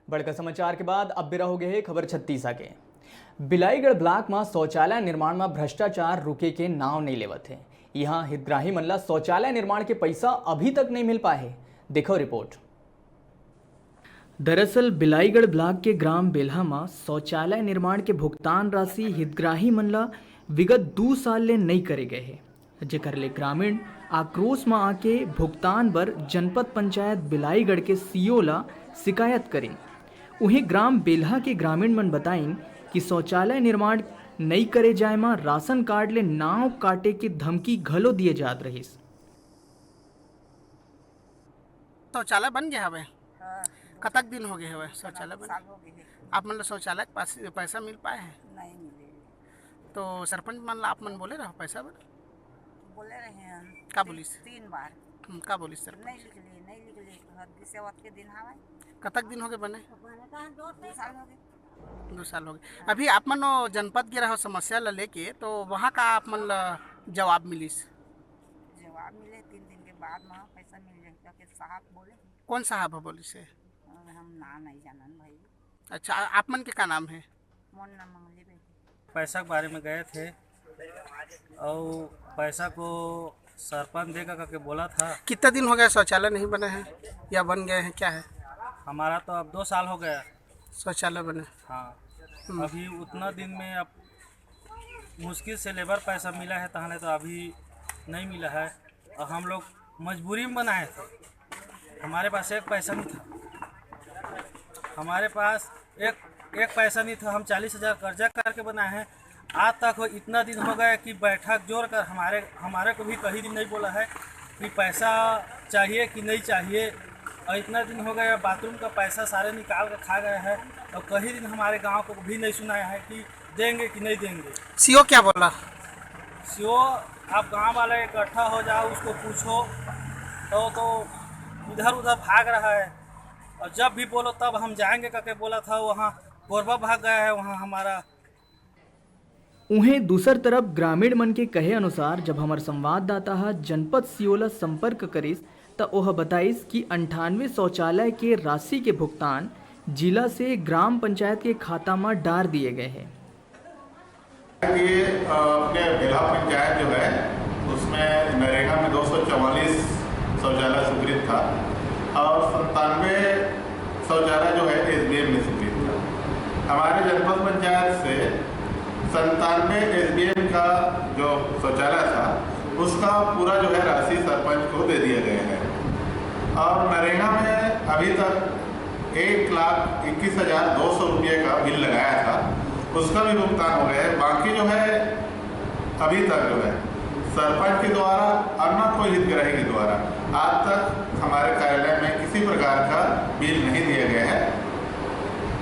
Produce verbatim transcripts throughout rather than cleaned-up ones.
बड़का समाचार के बाद अब बेरा हो गए हे खबर छत्तीसा के। बिलाईगढ़ ब्लॉक म शौचालय निर्माण म भ्रष्टाचार रुके के नाव नइ लेवत हे। इहां हितग्राही मन ल शौचालय निर्माण के पैसा अभी तक नइ मिल पाए हे। देखो रिपोर्ट। दरअसल बिलाईगढ़ ब्लॉक के ग्राम बेल्हा म शौचालय निर्माण के भुगतान राशि हितग्राही मन ल विगत दू साल ले नइ करे गए हे, जेकर ले ग्रामीण आक्रोश म आके भुगतान बर जनपद पंचायत बिलाईगढ़ के सीईओ ल शिकायत करिन। उहें ग्राम बेल्हा के ग्रामीण मन बताइन कि शौचालय निर्माण नइ करे जाए म राशन कार्ड ले नाव काटे के धमकी घलो दिए जात रहिस। शौचालय बन गया हवे? हाँ, कतक दिन हो गए हवे शौचालय बन? साल हो गए हैं। आप मन ल शौचालय के पास पैसा मिल पाए है? नहीं मिले। तो सरपंच मन ला आप मन बोले रहो पैसा बर? बोले रहे हैं हम। का तीन- बोलिस? तीन बार। हम्म, का बोलिस सरपंच? नहीं लिख लिए, नहीं लिख लिए। हद दिसे वत के दिन हवे। कतक दिन हो गए बने? दो साल हो गए। दो साल हो गए। अभी आप मन वो जनपद गे रहो समस्या ला लेके, तो वहाँ का आप मन ला जवाब मिलिस? जवाब मिले तीन दिन के बाद वहाँ पैसा मिल जाए करके साहब बोले। कौन साहब है बोलिस है? और हम ना नहीं जानन भाई। अच्छा, आ- आप मन के का नाम है? मोर नाम मंगली बेटी। पैसा के बारे में गए थे और पैसा को सरपंच देगा करके बोला था। कितना दिन हो गया शौचालय नहीं बना है या बन गए हैं, क्या है? हमारा तो अब दो साल हो गया। शौचालय बने। हाँ, अभी उतना दिन में अब मुश्किल से लेबर पैसा मिला है, तहने तो अभी नहीं मिला है। और हम लोग मजबूरी में बनाए थे, हमारे पास एक पैसा नहीं था, हमारे पास एक एक पैसा नहीं था। हम चालीस हज़ार कर्जा करके बनाए हैं। आज तक हो, इतना दिन हो गया कि बैठक जोड़ कर हमारे हमारे को भी कहीं दिन नहीं बोला है कि पैसा चाहिए कि नहीं चाहिए। और इतना दिन हो गया, बाथरूम का पैसा सारे निकाल कर खा गया है, और कहीं दिन हमारे गांव को भी नहीं सुनाया है कि देंगे कि नहीं देंगे। सीओ क्या बोला? सीओ, आप गांव वाले इकट्ठा हो जाओ, उसको पूछो, तो तो इधर उधर भाग रहा है, और जब भी बोलो तब हम जाएंगे करके बोला था। वहाँ कोरबा भाग गया है, वहाँ हमारा उहें दूसर तरफ ग्रामीण मन के कहे अनुसार, जब हमर संवाददाता ह जनपद सीओ ल संपर्क करिस, त ओह बताइस कि अंठानवे शौचालय के राशि के भुगतान जिला से ग्राम पंचायत के खाता म डार दिए गए हे। ये अ, अपने बेल्हा पंचायत जो है, उसमें नरेगा में दो सौ चवालीस शौचालय स्वीकृत था और संतानवे शौचालय जो है एसबीएम में स्वीकृत था। हमारे जनपद पंचायत से संतानवे एसबीएम का जो शौचालय था, उसका पूरा जो है राशि सरपंच को दे दिया गया है। और नरेगा में अभी तक एक लाख इक्कीस हजार दो सौ रुपये का बिल लगाया था, उसका भी भुगतान हो गया है। बाकी जो है अभी तक जो है सरपंच के द्वारा और ना कोई हितग्राही के द्वारा आज तक हमारे कार्यालय में किसी प्रकार का बिल नहीं दिया गया है,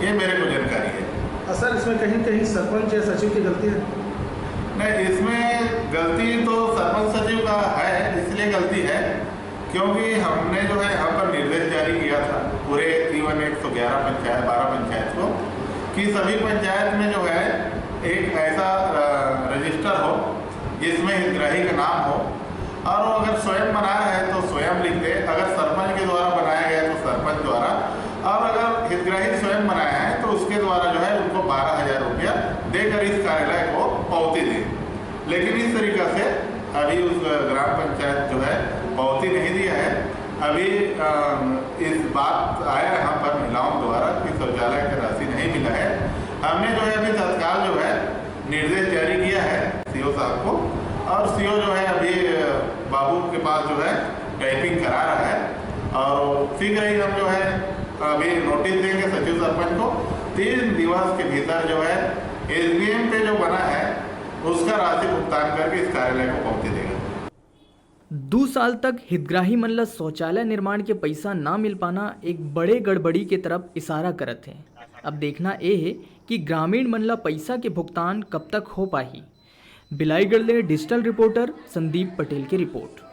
ये मेरे को जानकारी है। सर, इसमें कहीं कहीं सरपंच या सचिव की गलती है? नहीं, इसमें गलती तो सरपंच सचिव का है, इसलिए गलती है क्योंकि हमने जो है यहाँ पर निर्देश जारी किया था पूरे इवन एक सौ ग्यारह पंचायत, बारह पंचायत को, कि सभी पंचायत में जो है एक ऐसा अ, रजिस्टर हो जिसमें हितग्राही का नाम हो, और वो अगर स्वयं बना रहे हैं तो स्वयं लिख दे, अगर सरपंच के द्वारा बनाया गया है तो सरपंच द्वारा, और अगर हितग्राही स्वयं बनाया है तो उसके द्वारा जो है उनको बारह हजार रुपया देकर इस कार्यालय को पावती दें। लेकिन इस तरीका से अभी उस ग्राम पंचायत जो है पावती नहीं दिया है। अभी अ, इस बात आया यहाँ पर महिलाओं द्वारा कि शौचालय की राशि नहीं मिला है। हमने जो है अभी तत्काल जो है निर्देश जारी किया है सीओ साहब को, और सीओ जो है अभी अ, बाबू के पास जो है टाइपिंग करा रहा है, और शीघ्र ही हम जो है अभी नोटिस देंगे सचिव सरपंच को। तीन दिवस के भीतर जो है एसबीएम पे जो बना है उसका राशि भुगतान करके इस कार्यालय को पावती देगा। दू साल तक हितग्राही मन ल शौचालय निर्माण के पइसा ना मिल पाना एक बड़े गड़बड़ी के तरफ इशारा करत हे। अब देखना ए हे कि ग्रामीण मन ल पइसा के भुगतान कब तक हो पाही। बिलाईगढ़ ले डिजिटल रिपोर्टर संदीप पटेल की रिपोर्ट।